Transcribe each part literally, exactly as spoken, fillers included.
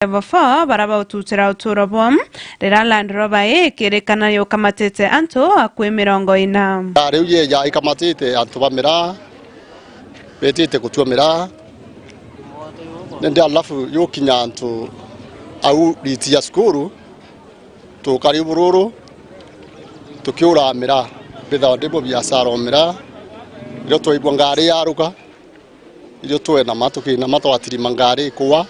Level four, bara baututira uturo bwao, riria Land Rover ii ikirikana yukamatite antu akui mirongo ina. Ngari iu yeja ikamatite antu ba miraa betite gutua miraa, nindi alafu yukinya antu au riti ya cukuru, tukari bururu, tukiuraa miraa, mbithawa ndi mu biashara o miraa, irio twaigua ngari yaruka, irio twenama, tukinama twatirima ngari ikua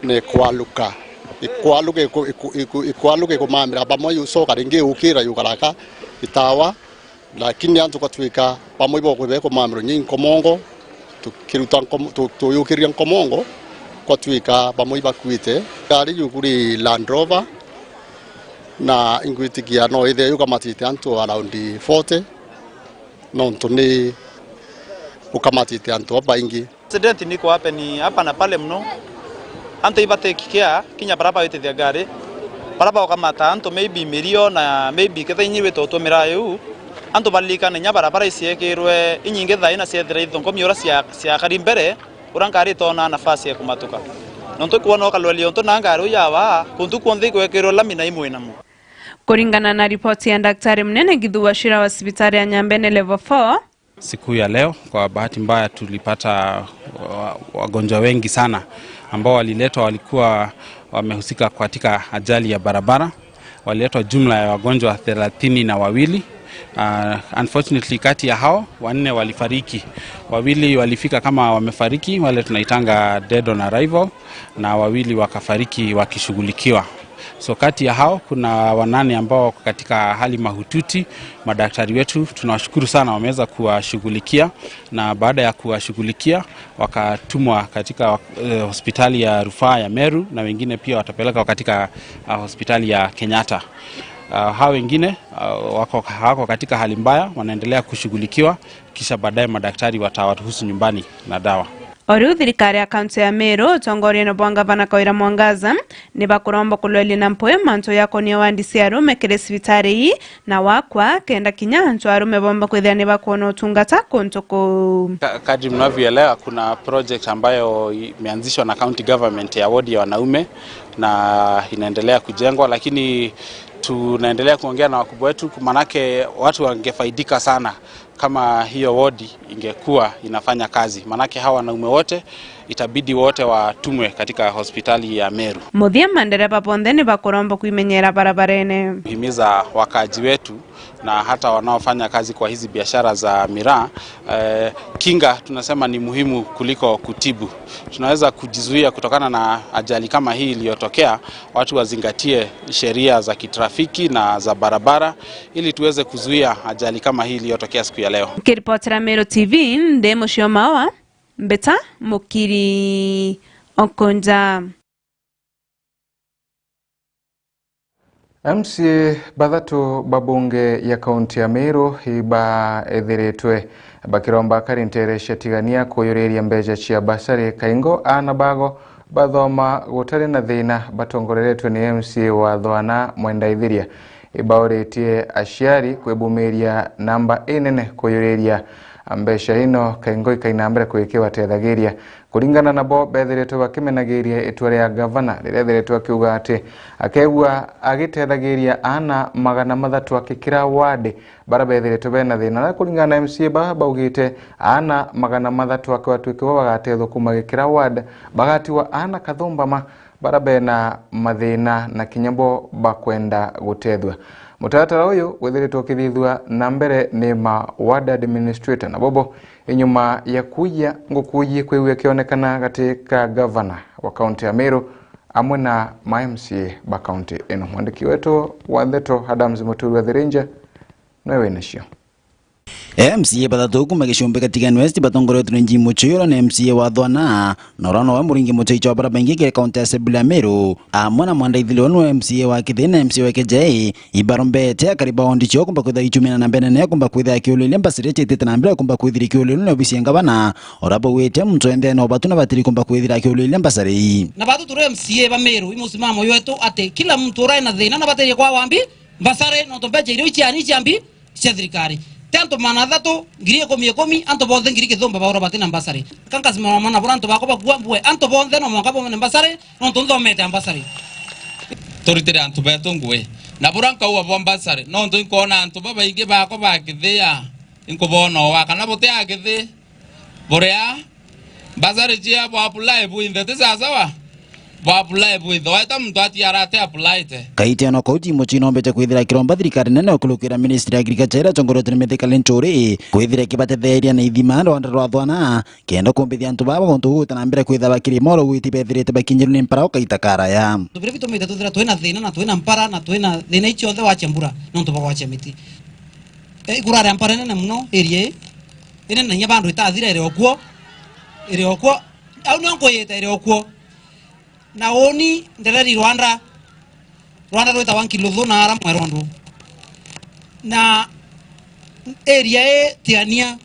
na ikwaluka. Ikwaluka iku-, iku-, iku-, ikwaluka ikumamira bamwe yucoka ringi yukira yukaraka itawa, lakini antu kwatwika bamwe ibo kwibe kumamirwa nyi nkomongo, tukiruta nkom-, tu-, tuyukiria nkomongo, kwatwika bamwe ibakuite. Ngari yu kuri Land Rover, na ingwitikia no ithe yukamatite antu around forty, nontu ni ukamatite antu babaingi. Accident ni ku happen hapa na pale mno. Antu ibateki care kinya bara bawitithia ngari, bara baukamata antu maybe mirio na maybe ketha inyi wite utumira yu, antu baririkane nya barabara iciekirwe inyingi thaina ciethira ithunkumia uria cia-, ciakari mbere, uria ngari itona nafasi ya kumatuka. Nontu ikwona ukalweria untu na ngari uyawa, kuntu kwonthe ikwekirwe lami na imwinamo. Kuringana na ripoti ya daktari munene Githu Wachira wa cibitari ya Nyambene Level four, Siku ya leo, kwa bahati mbaya, tulipata wa-, wagonjwa wengi sana ambao waliletwa, walikuwa wamehusika katika ajali ya barabara. Waliletwa jumla ya wagonjwa thelathini na wawili. Ah, unfortunately, kati ya hao, wanne walifariki. Wawili walifika kama wamefariki, wale tunaitanga dead on arrival, na wawili wakafariki wakishughulikiwa. So kati ya hao kuna wanane ambao wako katika hali mahututi. Madaktari wetu tunawashukuru sana, wameweza kuwashughulikia, na baada ya kuwashughulikia wakatumwa katika, eh, hospitali ya rufaa ya Meru, na wengine pia watapelekwa katika, ah, hospitali ya Kenyatta. Ah, hao wengine, ah, wako, wako katika hali mbaya, wanaendelea kushughulikiwa, kisha baadaye madaktari watawaruhusu nyumbani na dawa. O riu thirikari ya kaunti ya Meru, utongoria-ini bwa ngavana Kawira Mwangaza, ni bakuromba kulweria na mpwi mantu jakonie wandi cia arume kiri cibitari ii, na wakwa kenda kinya antu arume bomba kwithira ni bakwona utungata kuntu kuu. Ka-, kadri mnavyoelewa, kuna project ambayo imeanzishwa na county government ya ward ya wanaume na inaendelea kujengwa, lakini tunaendelea kuongea na wakubwa wetu, manake watu wangefaidika sana kama hiyo wodi ingekuwa inafanya kazi, manake hawa wanaume wote itabidi wote watumwe katika hospitali ya Meru. Muthia, mandereba bonthe ni bakuromba kwimenyera barabarene. Kuhimiza wakaaji wetu na hata wanaofanya kazi kwa hizi biashara za miraa, eh, kinga tunasema ni muhimu kuliko kutibu. Tunaweza kujizuia kutokana na ajali kama hii iliyotokea, watu wazingatie sheria za kitrafiki na za barabara ili tuweze kuzuia ajali kama hii iliyotokea siku ya leo. Nkiripotera Meru T V, ndi Mucio Maoa, Mbita Mukiri Okonja. M C A bathatu ba bunge ya kaunti ya Meru ibaethiritwe bakiromba akari nteere cia Tigania kuyuriria mbeca cia basari kaingo aana bago bathoma gutari na thina batongoreretwe ni M C A wa Thwana Mwenda Ithiria. Ibauritie aciari kwibumiria namba inene kuyuriria mbeca ino kaingo ikaina mbere kwikibatethagiria. Kuringana nabo, bethiritwe bakimenagiria itua ria gavana riria ethiritwe akiuga ati akegua agitethagiria aana magana mathatu aki kira ward bara bethiritwe bena thina. Na kuringana na M C A ba baugite aana magana mathatu aki batwike bo bagatethwa kuma gikira ward, bagatigwa aana kathumbama bara bena mathina na kinya bo bakwenda gutethua. Mutaratara uyu withiritwe ukithithua na mbere ni ma ward administrator, na bobo inyuma ya kuugia ngukuuji kwigua ikionekana gati ka gavana wa kaunti ya Meru amwe na ma M C A ba kaunti ino. Mwandiki wetu wa ndeto Adams Muturi wa The Ranger niwe winacio. M C A bathatu kuma Gicumbi Katigani West batongoretwe ni Jim Muchui, uria ni M C A wa Thwana, na uria nowe muringi muchaicha wa bara baingi kiri kaunti ya Assembly ya Meru, amwe na Mwenda Ithiria, uria ni M C A wa Kithii na M C A wa Kijae, ibarombete akari ba ward cio kumba kwithira ichumina na mbere ne kumba kwithira kiulilia mbasari iria ciitite na mbere kumba kwithira kiulilia ni obisi ya ngavana, uria baugite muntu enthe no batu na batiri kumba kwithira kiulilia mbasari. Na batu turi M C A ba Meru, i musimamo jwetu ati kila muntu uria ena thina na batiri kwa wambi mbasari, nontu mbeca iria iciani ciambi cia thirikari. Ti antu magana athatu, ngiri ikumi ikumi, antu bonthe ngiri kithumba baura batina mbasari. Kankas mama na bura antu bakwa bakua mbue, antu bonthe no mwanka bone mbasari, nontu nthomete mbasari. Turitire antu betu ngui. Na bura nkauga bwa mbasari, nontu inkwona antu babaingi bakwa bakithia, inkubona owa kana buti akithii. Buria, mbasari cia bwa apply bwinthe, ti sasawa? Bwa apply bwinthe, waita muntu atiara ati apply te. Kaitiano kau timu chinombete kwithira kiromba thirikari nene ukulukira ministry ya agriculture atongoretwe ni Mithika Linturi, kwithira ikibatetheria na ithima rwanda rwa thwana, kenda kumbithia antu baba guntu guta na mbere kwitha bakiri moro gwiti bethirite bakinyirwe ni mpara ukaita karaya. Bintu biria bitumite tuthira twina thina na twina mpara na twina thina icio nthe wache mbura, nontu bagwache miti. E, ikurare mpara nene muno area ii. Indi na inya bandu itathira iri okuo, iri okuo. Au nio nkuyite iri okuo. Na uni ndereri Rwanda, Rwanda rwitawa Nkiluthu na ara mwerondu. Na area ii tiania,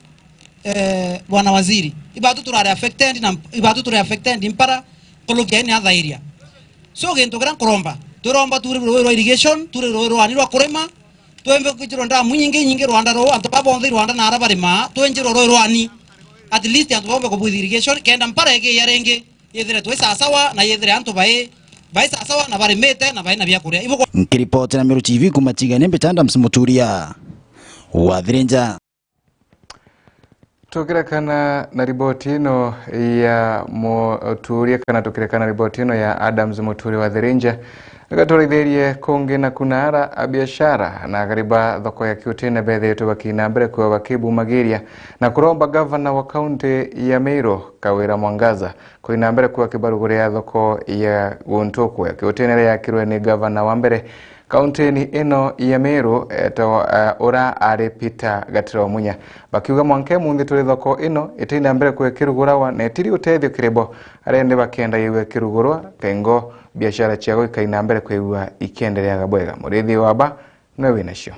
eh, bwana waziri. Ibatu turare affected na ibatu turi affected mpara kulukia ini athairia. So gintu kiria nkuromba, twiromba turi rui rwa irrigation, turi rui rwani rwa kurima, twembe kwinjirwa ndamu nyingi nyingi rwanda ruu, antu baba bonthe i rwanda na ara barima, twinjirwa rui rwani. At least antu baumbe kubwithia irrigation, kenda mpara ikiya ringi, yithire twi sasawa, na yithire antu bai, bai sasawa, na barimite, na bai na biakuria. Ibuko. Nkiripoti na Meru T V kuma Tigania, mbita Adams Muturia wa Thirinja. Tukirekana na riboti ino ya Muturia, kana tukirekana na riboti ino ya Adams Muturia wa Thirinja, gaturaithirie kungi na kunara abiashara na akari ba thoko ya Kiutine bethiritwe bakina mbere kwigua bakibumagiria na kuromba gavana wa kaunti ya Meru, Kawira Mwangaza, kuina mbere kwigua kibarugurira thoko ya guntu kuya Kiutine iria yakirwe ni gavana wa mbere Kauntini ino ya Meru, eto, eh, ura ari Peter Gatira Omunya, bakiuga mwanka munthi turi thoko ino itina mbere kwikirugurawa na itiri utethio kiri bo, aria indi bakenda yigwe kirugurwa, kaingo biashara ciao ikaina mbere kwigua ikiendereaga bwega. Murithi wa ba nwe winacio.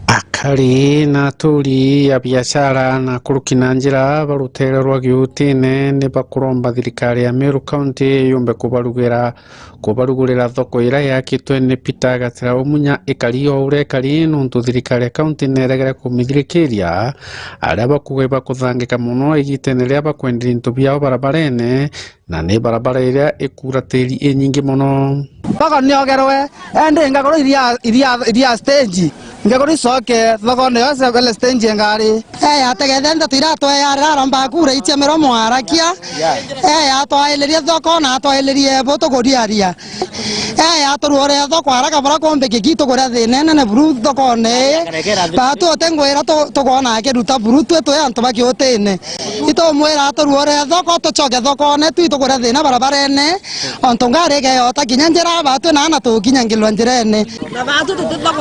Akari na aturi ya biashara na kuruki na njira ba rutere rwa Giutine ni bakuromba thirikari ya Meru County yumbe kubarugira kubarugurira thoko iria yakitwe ni Peter Gatira Omunya ikari o uria ikari, nontu thirikari ya kaunti neregere kumithirikiria aria bakuuga ibakuthangika mono igitene riria bakwenderia into biao barabarene, na ni barabara iria ikuura tiri inyingi mono. Thoko niogerwe, indi ngakorwo iria, iria, iria stage. Ngegori coke thokone yo sebele stage engari. Eh, ategete ndeto iratweyarira aromba kura icia miromo arakia. Eh, atwailirie thoko na atwailirie bo tukuriaria. Eh, aturuore thoko araka bara kumbi kiki tukuria thina nene buru thokone. Batu utengwira tu-, tukona akiruta buru twe twe antu ba Kiutine. Itumwira aturuore thoko tucoke thokone tu itukuria thina barabarene. Ontu ngari igeyota kinya njira, batwi na ana tukinyangirwa njirene.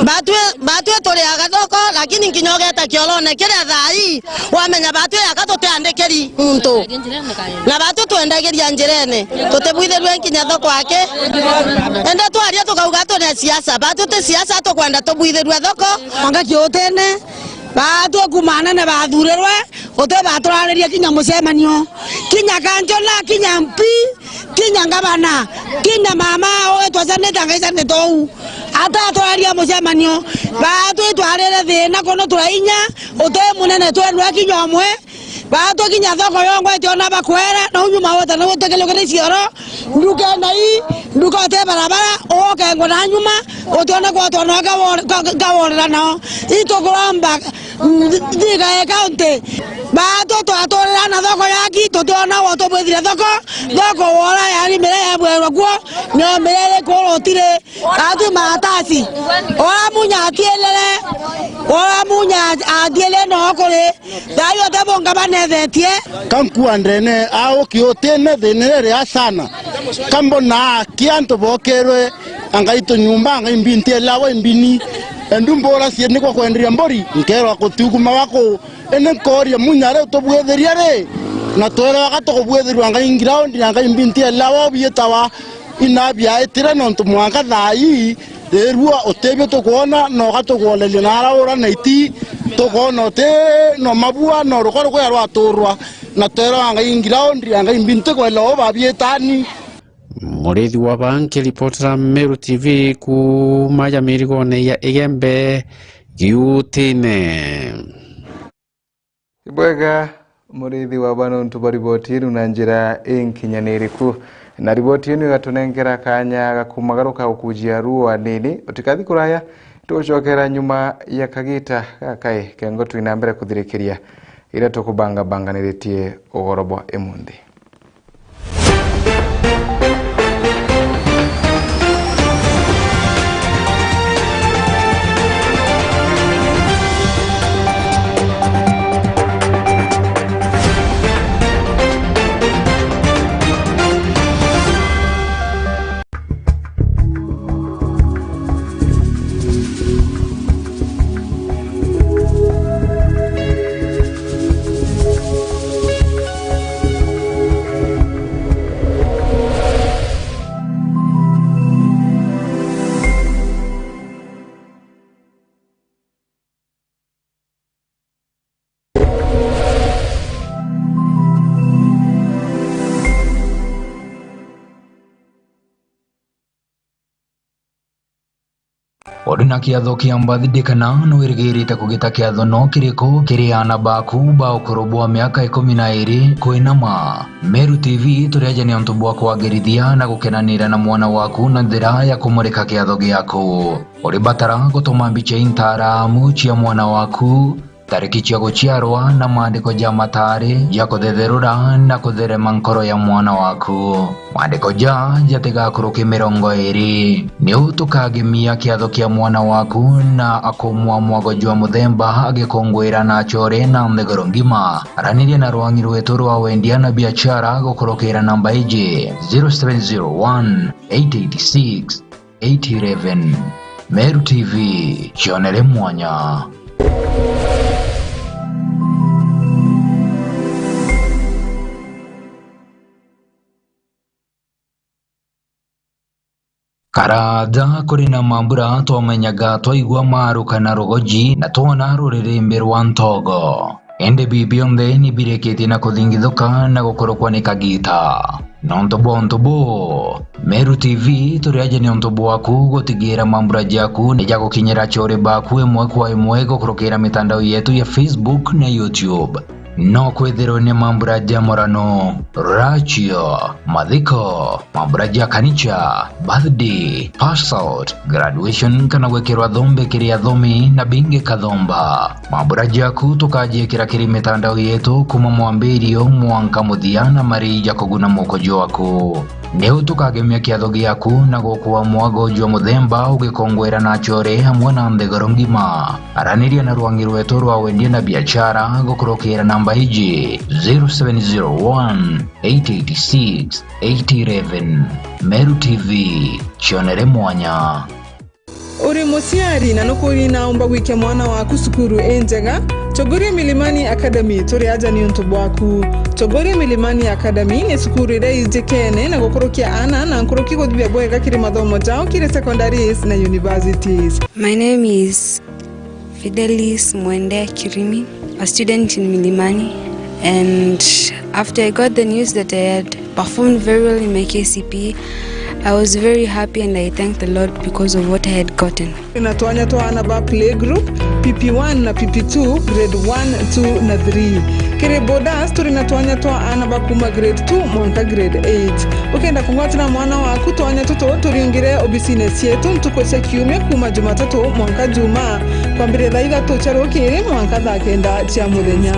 Batwi, batwi turiaga thoko, lakini nkinya ugeta kiorone kiria thaa ii, wamenya batwi yaka tutiandikiri muntu. Na batwi twendagiria njirene, tutibwithirue nkinya thoko aki. Indi twaria tukauga turi siasa, batwi ti siasa, tukwenda tubwithirue thoko. Mwanga Kiutine, batwi kuma anene bathurirwe, Uti baturaririe kinya mucemanio, kinya kanjona, kinya M P, kinya ngavana, kinya mama ugitwacanite angaicanite uu. Ataturaria mucemanio, baatwi twarire thina kuno turainya, uti munene twenwe kinya umwe, baatwi kinya thoko yongwa itiona bakwera, na unyuma wote na utekelukire cioro, nduka na ii, nduka uti barabara, ugoke ngo na nyuma, utiona kwa twana gaworera nao. Itukuromba Thika ya kaunti, baatu twaturira na thoko yaki, tutiona wo tubwithire thoko, thoko wora yani mire yabwerwa kuo, nio mire iri kuo rutiri. Atu matasi, ora munya atielele, ora munya atielele no kuri, thayo te bonga banethetie. Kankua ndene au kiutine thina riria sana, kambona ki antu bokerwe, angai tunyumba, angai mbinti elawa imbini, endu mbura cie nikwa kwenderia mburi, nkerwa kutiukumaga ku, indi nkoria munya riu tubwithiria ri, na tweraga tukubwithirwa angai ngiraundi, angai mbinti elawa biitawa inabia itire, nontu mwanka thaa ii rirua utibio tukwona, noga tukwoneria nara ura na iti tukwona uti no mabua, no ruko rukuya rwaturwa, na tweraga angai ngiraundi, angai mbinti kwelewa ubabiitani. Murithi wa Banki, ripotera Meru T V kuuma ya mirigone ya Igembe, Giutine. Ibwega, murithi wa ba nontu bwa riboti inu na njira inkinyaniriku. Na riboti inu igatunenkera kanya ga kumagaruka gukujia ruo anini. Utikathi kuraya, tugucokera nyuma ya kagita gakai kengo twina mbere kuthirikiria iria tukubangabanganiritie ugoro bwa imunthi. Uri na kiatho kia birthday kana nwirigirite kugita kiatho no kiriku kiri aana baku ba ukuru bwa miaka ikumi na iri kwinama? Meru T V turi aja ni untu bwa kwagirithia na gukenanira na mwana waku na njira ya kumurika kiatho giaku. Uri batara gutuma mbicha intaramu cia mwana waku, tariki cia guciarwa na maandiko ja matari ja kuthetherura na kutherema nkoro ya mwana waku. Maandiko ja jatigakuruke mirongo iri. Niu tukagemia kiatho kia mwana waku na akumwa mwago jwa muthemba agikunguira na achore na nthiguru ngima. Araniria na rwangi rwetu rwa wendia na biachara gukurukira namba iji, zero seven zero one, eight eight six, eight eleven. Meru T V, kionere mwanya. Karaja kuri na mambura twamenyaga twaigua maruka na rugoji na twona ruririmbi rwa ntogo. Indi bi bionthe ni birikitie na kuthingithuka na gukurukwa ni kagita. Nontu bwa untu buu, Meru T V turi aja ni untu bwaku gutigira mambura jaku ni jagukinyira achore baku imwe kwa imwe gukurukira mitandao yetu ya Facebook na YouTube. No kwithirwe ni mambura ja murano, rachio, mathiko, mambura ja kanicha, birthday, pass out, graduation kana gwikirwa thombe kiri athomi na bingi kathomba. Mambura jaku tukajiikira kiri mitandao yetu kuma mwambirio mwanka muthia na mari ja kuguna muko jwaku. Niu tukagemia kiatho giaku na gukua mwago jwa muthemba ugikongwera na achore amwe na nthiguru ngima. Araniria na rwangi rwetu rwa wendia na biachara gukurukira namba iji, zero seven zero one, eight eight six, eight eleven. Meru T V, kionere mwanya. Uri muciari na nukuri naumba gwikia mwana waku cukuru injega? Chogoria Milimani Academy turi aja ni untu bwaku. Chogoria Milimani Academy ni cukuru iria ijikene na gukurukia aana na nkuruki guthithia bwega kiri mathomo jao kiri secondaries na universities. My name is Fidelis Mwende Kirimi, a student in Milimani, and after I got the news that I had performed very well in my K C P E, I was very happy and I thanked the Lord because of what I had gotten. Turi na twanya twa aana ba playgroup, P P one na P P two, grade one, two na three. Kiri boarders, turi na twanya twa aana ba kuma grade two mwanka grade eight. Ukenda kugwatira mwana waku twanya tutu, turiungire obisine cietu ntuku cia kiumia kuma Jumatatu mwanka Jumaa, kwambiria thaa ithatu cia rukiri mwanka thaa kenda cia muthenya.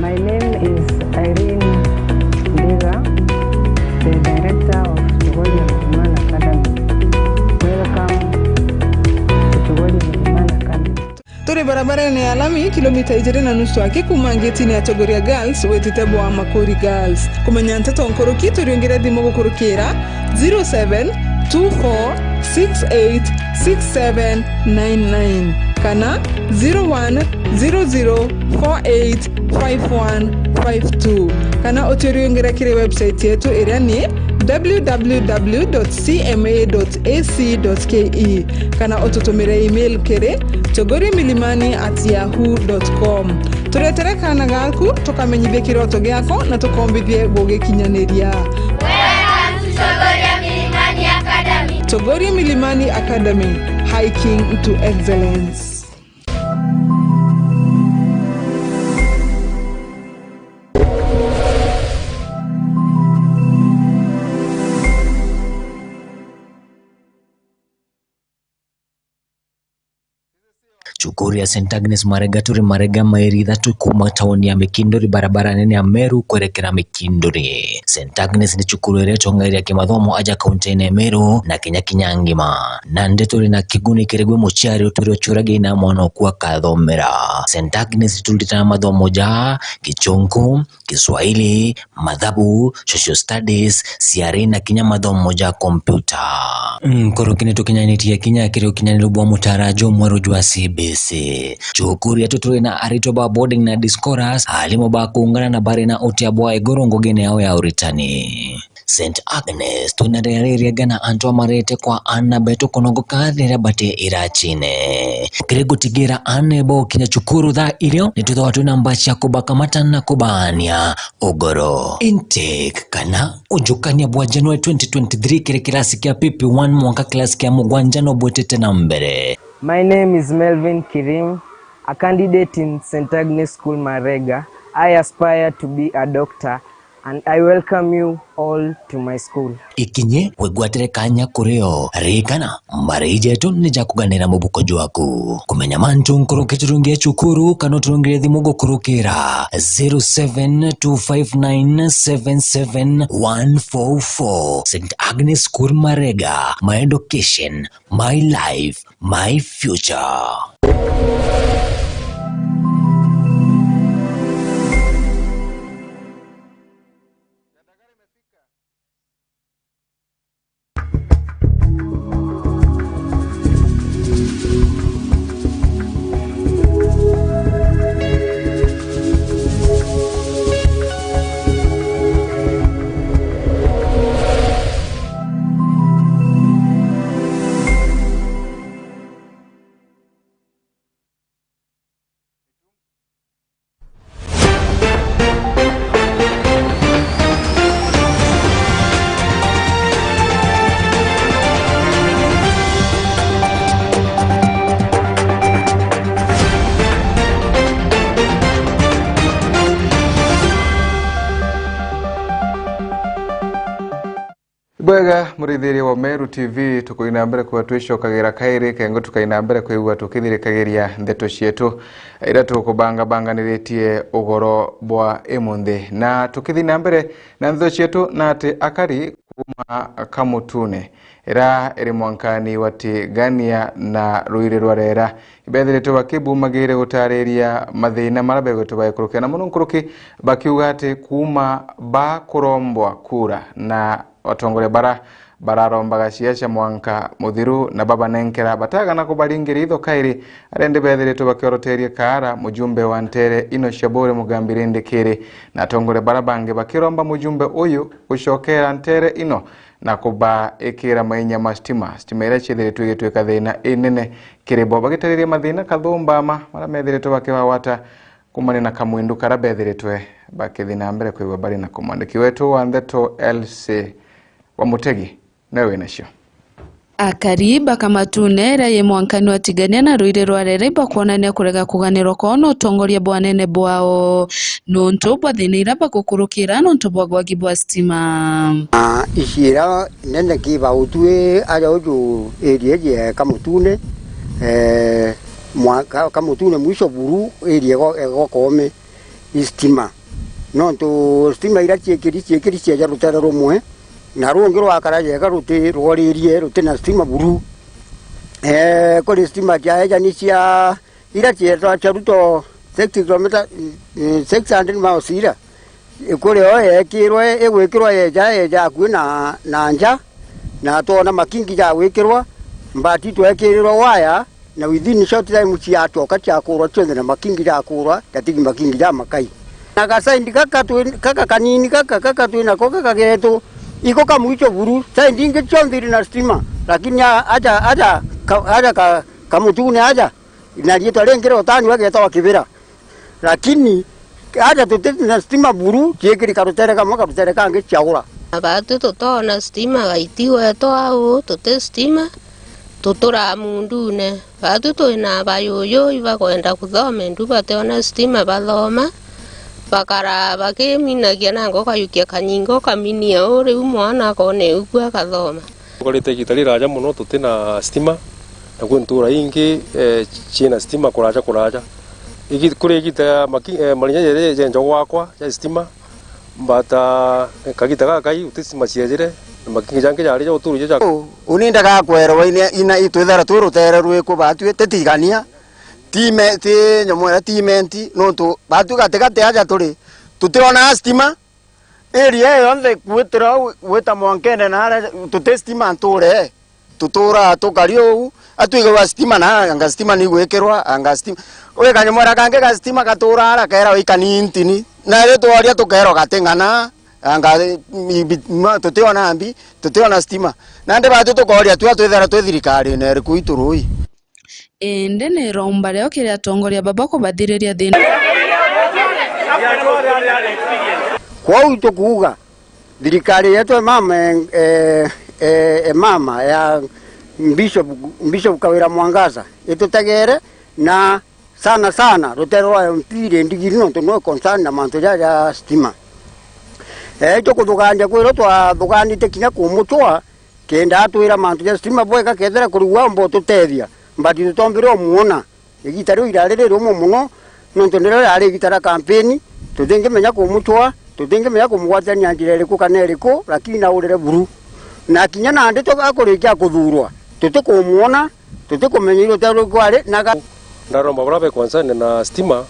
My name is Irene Ndiga, the director of Chogoria Milimani Academy. Welcome to Chogoria Milimani Academy. Turi barabarene ya lami, kilomita ijiri na nusu aki kuma ngetine ya Chogoria Girls witite bwa Makuri Girls. Kumenya nteto nkuruki, turiungire thimu gukurukira zero seven two four six eight six seven nine nine kana zero one zero zero four eight five one five two, kana uturiungire kiri website yetu iria ni w w w dot c m a dot a c dot k e, kana ututumire email kiri chogoria milimani at yahoo dot com. Turetere kaana gaku, tukamenyithie kiroto giako na tukombithie gugikinyaniria. Welcome to Chogoria Milimani Academy. Chogoria Milimani Academy, hiking to excellence. Cukuru ya Saint Agnes Marega turi Marega, mairi ithatu kuuma tauni ya Mikinduri, barabara nene ya Meru kwerekera Mikinduri. Saint Agnes ni cukuru iria itongagiria kimathomo aja kaunti-ini ya Meru na Kenya kinya ngima. Nandi turi na kiguni kiri gwi muciari utwire ucuragia ina mwana oku akathomera. Saint Agnes turutaga mathomo ja Gichunku, Kiswahili, mathabu, social studies, C R E na kinya mathomo ja kompyuta. Nkuruki ni tukinyanitie kinya kiri ukinyaniru bwa mutaara jumweru jwa C B C. Cukuru yetu turi na aritwa ba boarding na day scholars, aarimu ba kuungana na bari na utia bwa iguru ngugine yao ya uritani. Saint Agnes, twina riria riega na antu amarete kwa aana betu kunogoka riria bati iracine. Kiri gutigira aana bo kinya cukuru thaa irio, ni twithagwa twina mbaci ya kubakamata na kubaania ugoro. Intake kana ujukania bwa January twenty twenty-three kiri kirasi kia P P one mwanka kirasi kia mugwanja no bwitite na mbere. My name is Melvin Kirim, a candidate in Saint Agnes School Marega. I aspire to be a doctor and I welcome you all to my school. Ikinye wigwatire kanya kuri o. Ririkana, mbari jetu ni ja kuganira mubuko jwaku. Kumenya mantu nkuruki turungie cukuru kana uturungire thimu gukurukira zero seven two five nine seven seven one four four. Saint Agnes School Marega, my education, my life, my future. Bwega, murithiria wa Meru T V, tukuina mbere kwa twicokagira kairi, kengo tukaina mbere kwigua tukithirikagiria ndeto cietu, iria tukubangabanganiritie ugoro bwa imunthi. Na tukithi na mbere na ndeto cietu, na ati akari kuuma Kamutune, iria iri mwankani wa Tigania na Ruiri rwa Rera, ibethiritwe bakibumagire gutariria mathina maria begwitwe bagikurukia, na mono nkuruki bakiuga ati kuuma bakurombwa kura na atongoria bara bararombaga ciaca mwanka muthiru na babanenkera, batagana kubaringiria itho kairi, aria indi bethiritwe bakioroteria kaara mujumbe wa ntere ino cia Buri Mugambi Rindikiri, na atongoria bara bangi bakiromba mujumbe uyu gucokera ntere ino na kubaikira mainya ma stima, stima iria ciithiritwe igitwika thina inene kiri bo, bagitariria mathina kathumbama maria methiritwe bakibagwata kumania na kamwindu karia bethiritwe bakithi na mbere kwigua bari nako. Mwandiki wetu wa ndeto Elsie wa Mutegi niwe winacio. Akari ba Kamatune, iria yi mwankani wa Tigania na Ruiri rwa Rera, ibakwonania kurega kuganirwa kwao na utongoria bwa anene bwao nontu bwa thina iria bagukurukira nontu bwa gwagi bwa stima. Na iciira nene kiba utui aja uju area iji ya Kamutune, eh, mwa-, Ka-, Kamutune mwisho buru area ego-, ego Koome. Istima. Nontu stima iria ciikiri, ciikiri cieja rutere rumwe, na rungi rwakara jega ruti rworirie, ruti na stima buru. Eh, kuri stima ciaeja ni cia, iria cietwa cia Ruto six kilometer, eh, six hundred miles ira. Kuri o yekirwe, igwikirwa yeja, yeja akui na, na nja, na twona makingi ja gwikirwa, mbati twekirirwa waya, na within short time ciacoka ciakurwa cionthe na makingi jakurwa, jatigi makingi ja makai. Na gasaindi gaka twi-, gaka kanini gaka, gaka twi nako gaka getu, iko kamwicho buru, saindi ingi cionthe iri na stima, lakini a-, aja, aja, ka-, aja ka-, Kamutune aja, na riitwa ringi ria utani wagetawa Kibira. Lakini aja tuti na stima buru, ciikiri karutere kamwe, karutere kangi ciaura. Na baatwi tutoona stima, gaiti gwetu au, tuti stima, tuturaa mundune. Baatwi twi na abayuyu ibakwenda kuthoma, indu bationa stima bathoma, bakaraa bakiminagia, nanga ukayukia kanyinga ukaminia uu, riu mwana akoona eu ku akathoma. Tukarite igiita riraja mono tuti na stima, Na kwi ntuura ingi, eh, ciina stima kuraja kuraja. Igi-, kuri igita ya maki-, eh, marinya jeri jenja gwakwa ja stima, mbata, eh, kagita gakai uti stima ciejire, na makingi jangi jari ja uturu ja. Uni ndaga kwerwa ina, ina itwithara twi rutere rwiku batwi, ti tigania, ti me-, ti nyomo iria ti menti, nontu batwi gatigati aja turi, tutiona stima. Area iyo yonthe gwitira u-, gwita mwankene na aria tuti stima ntuure, tuturaa tukari uu, atwigagwa stima na anga stima ni gwikirwa, anga stima. Wi kanyamwera kangi ga stima gaturaa ara keeragwa ikani intini. Na ri tworia tukeerwa gati ng'ana, anga ibi-, ma-, tutiona mbi, tutiona stima. Nandi batu tukoria tu atwithira twi thirikarine iriku itu rui? Indi ni iromba riao kiri atongoria baba kubathiriria thina. Kwou tukuuga, thirikari yetu e mama, e, e, e mama ya Bishop, Bishop Kawira Mwangaza, itutegere na sana sana rutere rwa M P ri ndigiri, nontu nwe concern na mantu ja, ja stima. E, itukuthugandia kwirwo twathuganite kinya kumucwa, kenda atwira mantu ja stima bwega, kethira kuri gwa mbo tutethia, but tutombire umuona. Igita riu irari ririumu mono, nontu nirio riari igita ria kampeni, tutingimenya kumucwa, tutingimenya kumugwatania njira iriku kana iriku, lakini naurire buru. Na kinya nandi tu-, akurikia kuthurwa, tutikumuona, tutikumenya irio tia rwiko ari na ga- Ndaromba baria be concern na stima,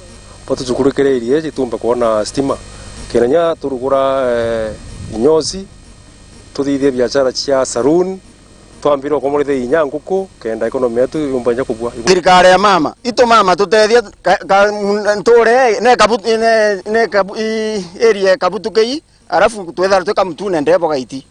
batucukurikire irie jitumbe kwona stima. Kenda nya turugura, eh, inyosi, tuthithie biashara cia saloon, twambire ukomorithia inya nguku, kenda economy yetu yumba inya kubua. Thirikari ya mama, itu mama tutethia ka, ka, nture, ne kabu-, ne, ne kabu-, i, area kabutu kei, alafu twethira twi kamutune ndebo gaiti.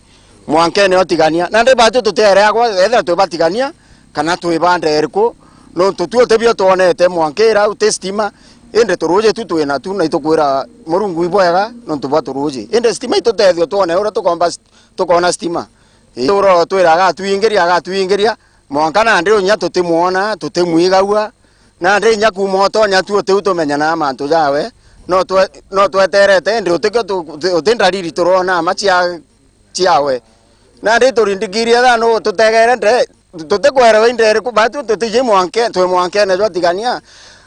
Mwankene otigania. Nandi batu tutereagwa, ethira twi batigania, kana twi bande iriku, nontu tu utibio twonete mwanka ira uti stima, indi turuji tu twina tu, na itukwira Murungu ibwega, nontu bwa turuji. Indi stima itutethio twone uria tukomba st-, tukona stima. Ii, uro twira agatwingiria, agatwingiria, mwanka nandi unya tutimwona, tutimwigagua, nandi inya kuuma utonya tu utiu tumenyanaa mantu jawe, no twe-, no tweterete, indi utikio tu-, uti ndariri turona ama cia, ciawe. Nandi turindikirie thaa nu tutegere nde, tutikwerewa inde iriku, batu tutiji mwanke, twi mwankene jwa tigania.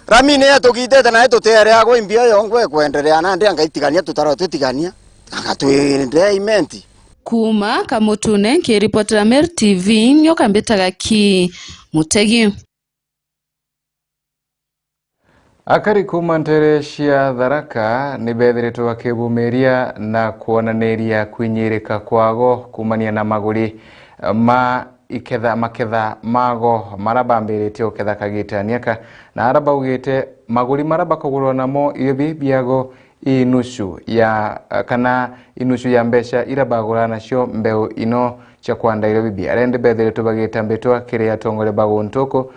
Ramine yatugitite nayo tutereagwa imbia yongwe kwenderea, nandi anga itigania tutarwa twitigania, anga twinde imenti. Kuuma Kamutune, nkiripotera Meru T V, nyoka mbitaga ki Mutegi. Akari kuuma nteere cia Tharaka ni beethiritwe bakibumiria na kwonaniria kwinyirika kwago kuumania na maguri ma iketha, maketha mago mara bambiritie guketha kagitania ka, na ara baugite maguri mara bakugurwa namo irio bi biago ii nusu ya, kana ii nusu ya mbeca ira bagura nacio mbeu ino cia kwanda irio bibi. Arendi bethiritwe bagita mbitwa kiri atongoria ba guntu uku,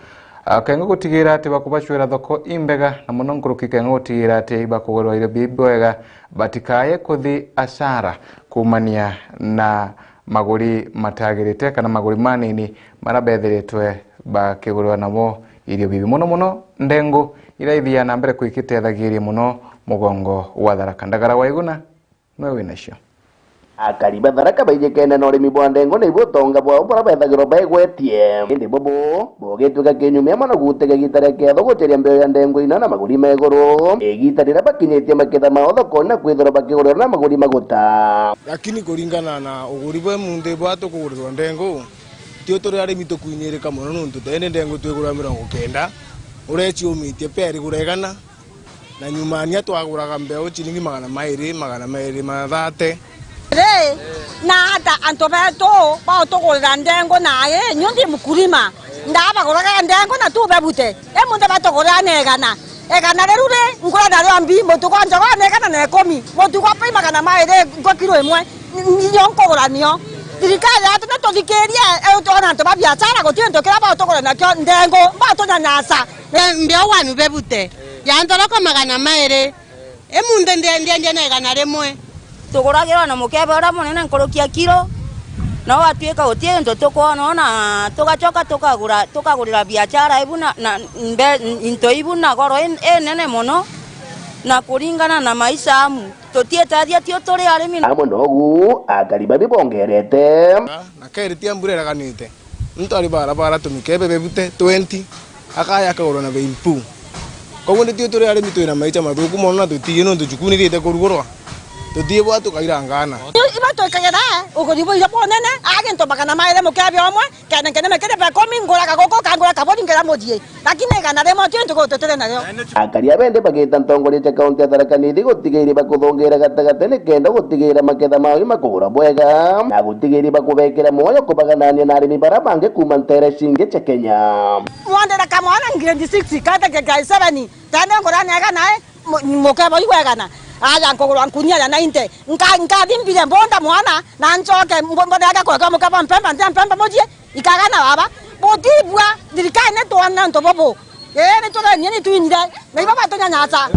a, kenga gutigira ati bakubacwira thoko imbega, na mono nkuruki kenga gutigira ati ibakugurwa irio bibi bwega, batikaye kuthi asara kuumania na maguri matagirite kana maguri manini mara bethiritwe bakigurwa namo irio bibi. Mono mono ndengu ira ithiaga na mbere kwikiteethagiria mono mugongo wa Tharaka. Ndagara wa Iguna niwe winacio. Akari ba Tharaka baijikene na urimi bwa ndengu na ibu utonga bwao buria bethagirwa baigwetie. Indi bubu bugitwika kinyume amwe na gutega igita ria kiatho guceria mbeu ya ndengu ina na maguri ma iguru. Igita riria bakinyitie maketha mao thokone na kwithirwa bakigurira na maguri maguta. Lakini kuringana na uguri bwe munthi bwa tukugurirwa ndengu, tio turi arimi tukwinyirika mono, nontu tene ndengu twigura mirongo kenda, uria iciumitie pia irigura igana, na nyumania twaguraga mbeu ciringi magana mairi, magana mairi ma thate. Ri, na ata antu betu bautugurira ndengu na i, nyu ndi mkulima, ndabaguraga ndengu na tu bebute, i munthi batugurira na igana. Igana riu ri, ngura nario mbi, mutugo wa njogoo ni igana na ikumi, mutugo wa pai magana mairi kwa kilo imwe, ni-, nio nkugura nio. Thirikari yetu ni tuthikirie, i twona antu ba biashara, guti untu kiria bautugura nakio ndengu, batunyanyasa. Mbi-, mbia wanu bebute, ya nthoroko magana mairi, i munthi ndiendia na igana rimwe. Tuguragirwa na mukebe uria munene nkuruki ya kilo, na gwatuika guti into tukwona, na tugacoka tukagura, tukagurira biashara ibu na, na mbe-, into ibu na goro in-, inene mono, na kuringana na maisha amu tutietethia tio turi arimi. Amwe nogu, akari babi bongerete. Na keri tia mbura iraganite, Muntu ari bara bara tumikebe bebute twenty, akaya akagurwa na bei mpuu. Koguo nitio turi arimi twina maicha mathuku mono na tutii nontu cukuru nithiite kurugurwa. Tutii bwa tukaira ngana. Iba twikagera uguthi bwa irio bunene, a gintu magana mairi mukebe umwe, kene kene mekire be kumi, ngura kaguku, kangura kaburi, ngira muthii. Lakini igana rimwe tio ntuku tutire nario. Akari a bende bagita ntongoria cia kaunti ya Tharaka Nithi gutigiria bakuthungira gatagati nikenda gutigiria maketha mao imakugura bwega, na gutigiria bakubekera mwoyo kubaganania na arimi bara bangi kuuma ntere cingi cia Kenya. Mwandira kamwana grade six, kate ke grade seven, tene ngurani aga nae, mu-, mukeba igwegana. Aja nkugurwa nkunia ya ninety. Nka-, nkathi mbire mbonda mwana, na ncoke mbo-, mbonde aga kweka mukeba mpemba, ntia mpemba muthii. Ikagana baba, butibua, thirikari nitwona nontu bubu. Ii, nituthenie, nitwinyire, na ibo batunyanyasa.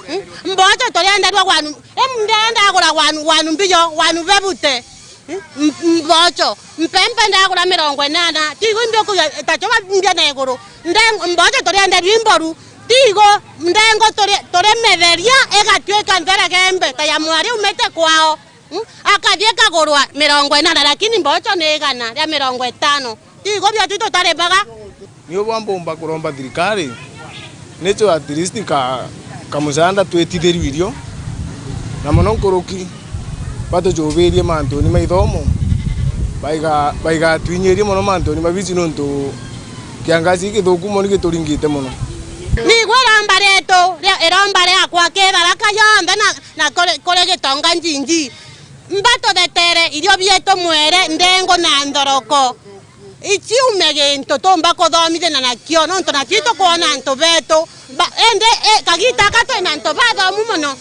Hmm? Mboco turienderua wanu, em, ndenda agura wanu, wanu mbijo, wanu bebute. Hmm? M-, mboco, mpempe ndagura mirongo inana, tigo imbi ukugia, tachoba mbia na iguru. Ndeng-, mboco turienderua imboru, tigo, ndengu turi-, turimetheria, igatuika ntheregembe, ta ya mwari umite kwao. Hmm? Akathie kagurwa mirongo inana, lakini mboco ni igana ria mirongo itano. Tigo bio tu tutaribaga. Ni ubwa mbumba kuromba thirikari, nicho at least ka, kamucanda twitithirue irio, na mono nkuruki batuchubirie mantuni ma ithomo, baiga-, baigatwinyirie mono mantuni ma bici, nontu kiangaci githuku mono ni gituringite mono. Nigwe iromba rietu, ria-, iromba riakwa ki Tharaka yonthe na, na kuri, kuri Gitonga njinji. Mbatuthetere irio bietu mwere, ndengu na nthoroko. Ichiume gintu tumba kuthomithia na nakio, nontu natwi tukwona antu betu. Ba-, indi, e, kagita aka twina antu bathomu mono.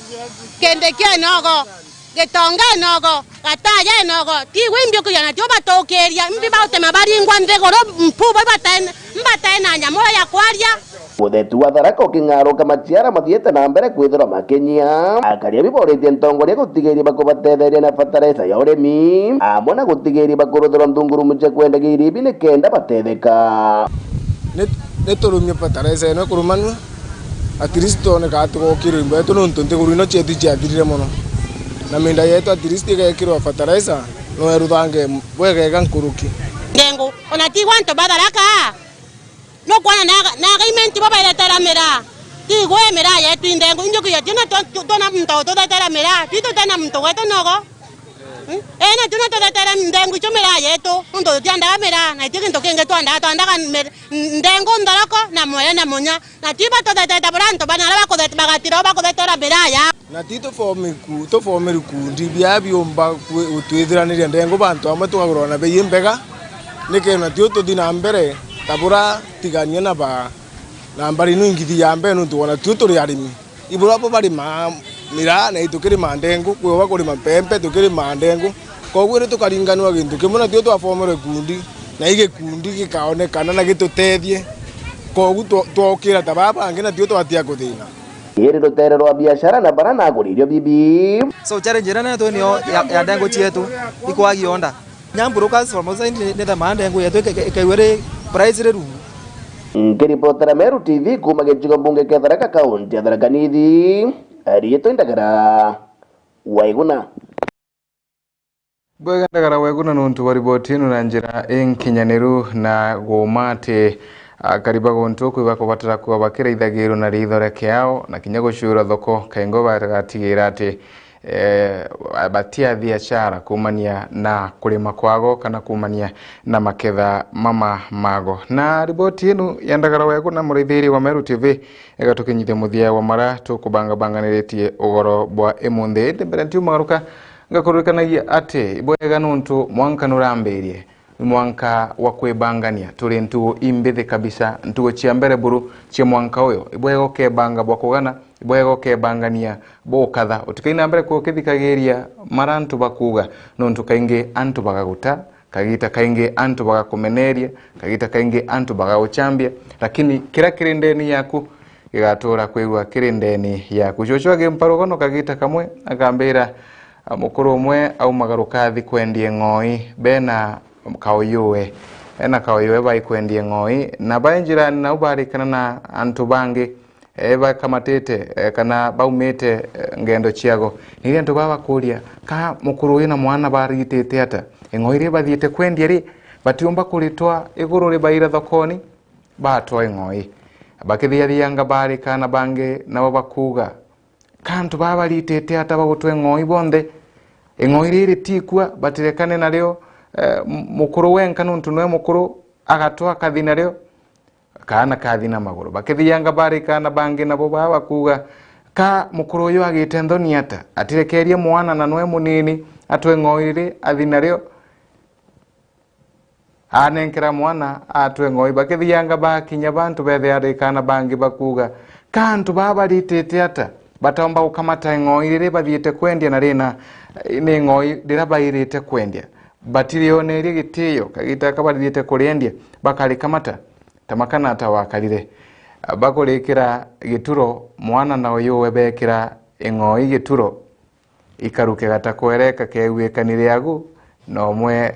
Kindiki enogo, Gitonga enogo, Gataya enogo. Tigwe imbi ukugia natio batukiria, imbi bautema baringwa nthiguru, mpubo ibatene, mbatena nyamura ya kwaria. Muthetu wa Tharaka uking'aruka, maciara mathiite na mbere kwithirwa makinyia. Akari abi boritie ntongoria gutigiria bakubatetheria na fertilizer ya urimi, amwe na gutigiria bakuruthirwa nthungurumu cia kwendagia irio ibi nikenda batetheka. Ni, niturumie fertilizer ino ikurumanua, at least twone kana tugokirwa imbo yetu, nontu nthiguru ino cietu ciathirire mono, na minda yetu at least igekirwa fertilizer, no eruthange bwegega nkuruki. Ndengu, ona tigwa antu ba Tharaka. Nukwona na, na agreement bo bairetera miraa. Tigwe miraa yetu indengu, injukiria tio na twa-, twa-, twona muntu ututhetera miraa, twi tutena muntu gwetu nogo. Hmm? Ii, na tio na tuthetere ndengu icio miraa yetu, nontu tutiandaga miraa, na itio gintu kingi twandaga, twandaga mir-, ndengu, nthoroko, na mwere, na munya. Na twi batuthetete buria antu bana aria bakuthete-, bagatira o bakuthetera miraa ya. Na ti tufomi ku-, tufomi rukundi bia biumba kwi-, gutwithiraniria ndengu bantu amwe tukagurwa na bei imbega, nikenda tio tuthi na mbere ta bura tigania na ba, na mbari ino ingithi ya mbere, nontu ona tio turi arimi. Ibura bo barimaa miraa na itukirima ndengu, kwi oba kurima mpempe, tukirima ndengu. Koguo ni tukaringanua gintu kimwe, na tio twafomerwe ikundi, na i gikundi gikaonekana na gitutethie. Koguo twa-, twokira ta baa bangi, na tio twatia kuthina. Iri rutere rwa biashara na bara naguririo bibi. So challenge iria netu niyo ya, ya ndengu cietu ikwagi onda. Nyamburu ka from outside ni, ni the maana ndengu yetu ike-, ike-, ikaiwe ri price ri rungu. Nkiripotera Meru T V kuma gicigo mbunge kia Tharaka, kaunti ya Tharaka Nithi, riitwa Ndagara Waiguna. Bwega Ndagara Waiguna nontu bwa riboti ino na njira inkinyaniru na guuma ati akari ba guntu kwi bakubatara kuba bakiraithagirwa na riitho ria kiao na kinya gucuurwa thoko, kaingo bagatigira ati, eh, batiathia biashara kuumania na kurima kwago kana kuumania na maketha mama mago. Na riboti ino ya Ndagara Waiguna, muraithiria wa Meru T V, igatukinyithia muthia wa mara tukubangabanganiritie ugoro bwa imunthi. Indi mbere ntiumagaruka, ngakuririkanagia ati ibwega nontu mwanka nurambirie, ni mwanka wa kwibangania. Turi ntugu imbithi kabisa, ntugu cia mbere buru cia mwanka uyu. Ibwega ukebanga bwa kugana, ibwega ukebangania bwa ukatha. Utikaina mbere kukithikagiria mara antu bakuuga, nontu kaingi antu bagaguta, kagita kaingi antu bagakumeneria, kagita kaingi antu bagaguchambia, lakini kiria kiri ndeni yaku gigatuura kwigua kiri ndeni yaku. Cucu agimparuga no kagita kamwe, akambira, a, mukuru umwe aumagaruka athi kwendia ng'oi, bena kauyuwe, ena kauyuwe bai kwendia ng'oi, na bai njirani nau barikana na antu bangi, e, bakamatite, e, kana baumite, e, ngendo ciago. Ni riria antu baba bakuria, ka mukuru uyu na mwana barigitite ata? Eng'oi iria bathiite kwendia ri, batiumba kuritwa iguru ribaira thokoni, batwa ing'oi. Bakithiathianga barikana bangi nabo bakuuga, "Ka antu baa baritite ata bagutwa ing'oi bonthe? Ing'oi riri tikua, batirekane nario, eh, m-, mukuru wenka, nuntu nwe mukuru, agatwa akathi nario, kaana kathi na maguru." Bakithianga barikana bangi nabo baa bakuuga, "Ka mukuru uyu agite nthoni ata? Atirekerie mwana na nwe munini atwe ing'oi riri athi nario?" Anenkera mwana atwe ng'oi. Bakithianga bakinya bantu bethe arikana bangi bakuuga, "Ka antu baa baritite ata? Bataumba gukamata ng'oi riri bathiite kwendia, na rina ni ng'oi rira bairite kwendia? Batirionerie gitio kagita ka bathiite kuriendia, bakarikamata ta makana ta wakarire." Bakurikira gituro, mwana na uyuwe bekira ing'oi gituro, ikaruke gata kwereka keguikani riagu, na umwe